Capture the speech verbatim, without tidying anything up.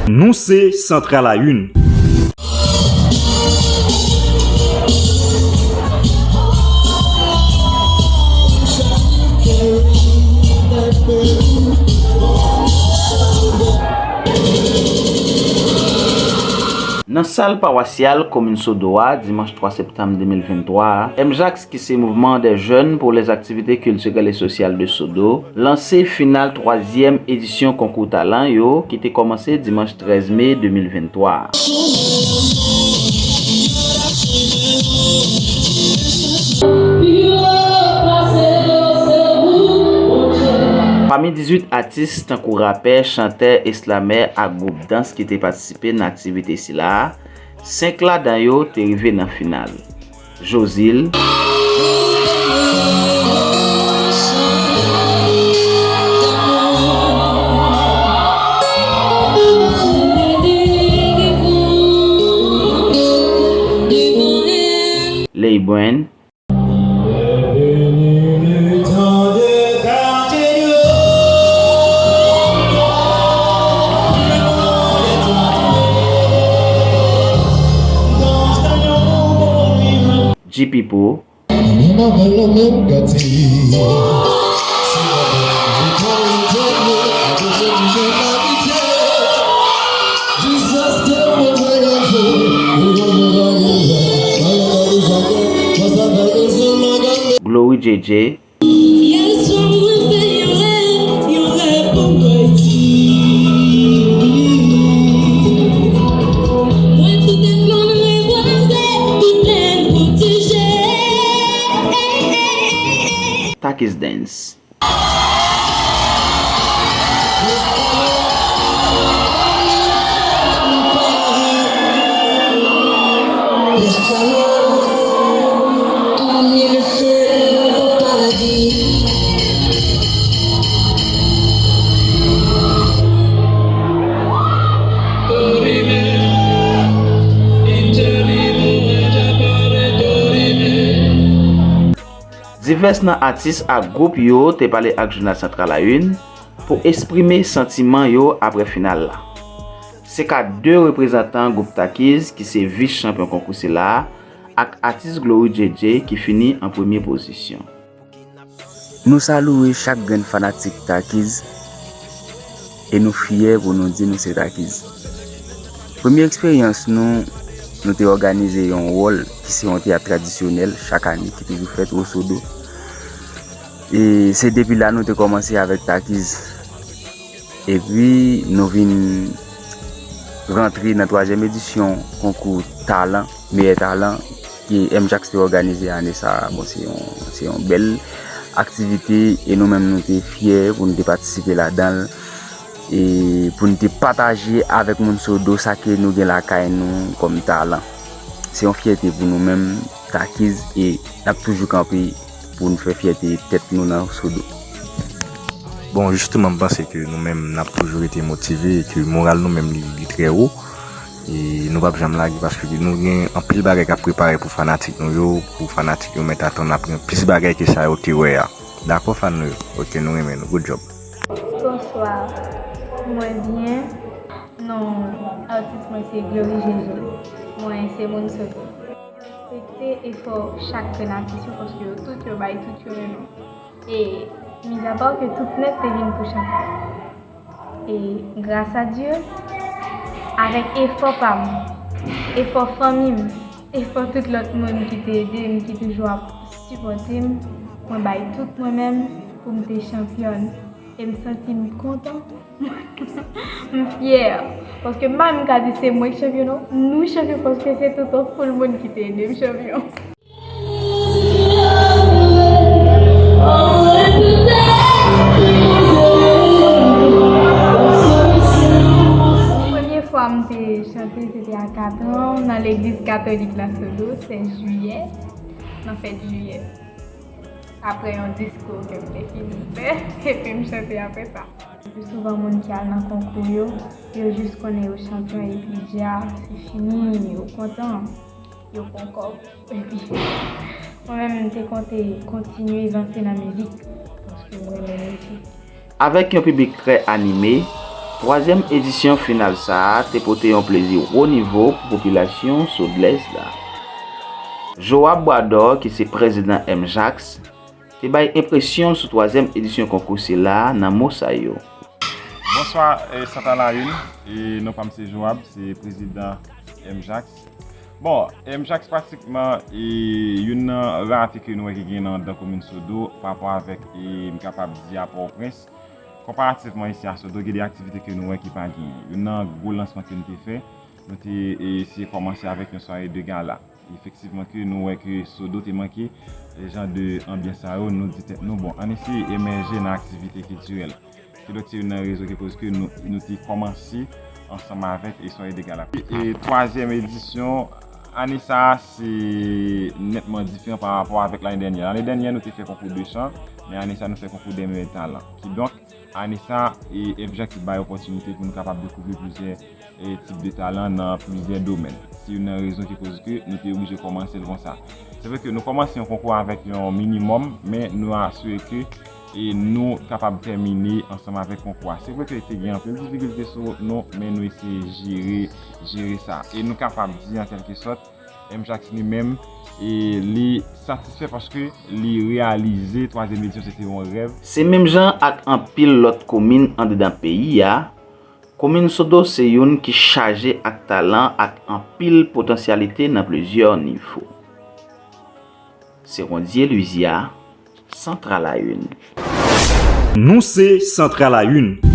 Nou se Santral a Youn. Nan sal pawasyal komin Sodo a, dimanch twa septanm de mil venntwa a, M Jax, ki se Mouvement des Jeunes pour les Activités Culturelles et Sociales de Sodo, lanse final twazyèm edisyon konkou talan yo ki te kòmanse dimanch trèz me de mil venntwa a. Pami dizuit atis tankou rapè, chantè, eslamè ak gwoup dans ki te patisipe nan aktivite sila a, senk ladan yo te rive nan final. Josil, Leybrand, G P Pro, Glory J J, Takis Dance. Divès nan atis ak gwoup yo te pale ak jounal Santral a Youn pou eksprime santiman yo apre final la. Se ka de reprezantan gwoup Takiz ki se vis chanpyon konkou sila a ak atis Glory J J ki fini an premye pozisyon. Nou salye chak grenn fanatik Takiz e nou fyè pou nou di nou se Takiz. Premye eksperyans nou, nou te òganize yon wòl ki se yon teyat tradisyonèl chak ane ki toujou fèt Osodo. E se depi la nou te kòmanse avèk Takiz. Epi nou vin rantre nan twazyèm edisyon konkou talan, meyè talan, ke M Jax te òganize ane sa a. Bon, se yon, se yon bèl aktivite e nou menm nou te fyè pou nou te patisipe ladan l e pou nou te pataje avèk moun Sodo sa ke nou gen lakay nou kòm talan. Se yon fyète pou nou menm, Takiz, e n ap toujou kanpe pou n fè fyète tèt nou nan Sodo. Bon, jisteman, m panse ke nou menm, n ap toujou rete motive e ke moral nou menm, li, li trè wo. E nou p ap janm lage paske nou gen anpil bagay k ap prepare pou fanatik nou yo, pou fanatik yo mèt atann apre plis bagay ke sa yo te wè a. Dakò, fan nou yo? Oke, nou renmen nou. Good job. Bonswa. Mwen byen. Non atis mwen se Glory J J. Mwen se moun Sodo. Respekte efò chak grenn atis yo, paske yo tout yo bay tout yo renmen. E mizapa ke tout nèt te vin pou chanpyon. E gras a Dye, avèk efò pa m, efò fanmi m, efò tout lòt moun ki te ede m, ki toujou ap sipòte m, mwen bay tout mwen menm pou m te chanpyòn. E m santi m kontan. M fyè. Paske m pa menm ka di se mwen k chanpyon, non. Nou chanpyon paske se tout yon foul moun ki te ede m chanpyon. Premye fwa m te chante, se te a kat an, nan legliz katolik la Sodo, sèz jiyè, nan fèt jiyè. Apre yon diskou ke m te fin fè, epi m chante apre sa. Pi souvan moun ki al nan konkou yo, yo jis konnen yo chanpyon epi dja, se fini, yo kontan, yo pran kòb. Epi mwen menm, m te konte kontinye vanse nan mizik, paske m renmen mizik. Avèk yon piblik trè anime, Twazyèm edisyon final sa a te pote yon plezi wo nivo pou popilasyon Sodlès la. Joab Bwadò, ki se prezidan M Jax, te bay enpresyon l sou twazyèm edisyon konkou sila a nan mo sa yo. Bonswa, eh, Santa Layun. E non pa m se Joab, se prezidan M Jax. Bon, M Jax pratikman e youn nan rarite ke nou wè ki gen nan anndan komin Sodo pa rapò avèk, e m kapab di, a Pòtoprens. Konparativman isi a Sodo, gen de aktivite ke nou wè ki pa genyen. Youn nan gwo lansman ke nou te fè, nou te eseye kòmanse avèk yon sware de gala. Efektivman ke nou wè ke Sodo te manke e jan de anbyans sa yo, nou di tèt nou, bon, ann eseye emèje nan aktivite kiltirèl. Kidonk se youn nan rezon ki koz ke nou, nou te kòmanse ansanm avèk e sware de gala. E twazyèm edisyon, ane sa a se nètman diferan pa rapò avèk lane dènyè. Lane dènyè nou te fè konkou de chan, men ane sa a nou fè konkou de meyè talan. Kidonk, ane sa a, e M Jax bay opòtinite pou nou kapab dekouvri plizyè e tip de talan nan plizyè domèn. Se youn nan rezon ki koz ke nou te oblije kòmanse l konsa. Se vre ke nou kòmanse yon konkou avèk yon minimòm, men nou asire ke e nou kapab tèmine ansanm avèk konkou a. Se vre ke te gen anpil difikilte sou wout nou, men nou eseye jere, jere sa. E nou kapab di an kèlke sòt, M Jax li menm, e li satisfè paske li reyalize twazyèm edisyon, se te yon rèv. Se menm jan ak anpil lòt komin andedan peyi a, komin Sodo se youn ki chaje ak talan ak anpil potansyalite nan plizyè nivo. Serondye Louisia, Central à une. Nou se Central à une.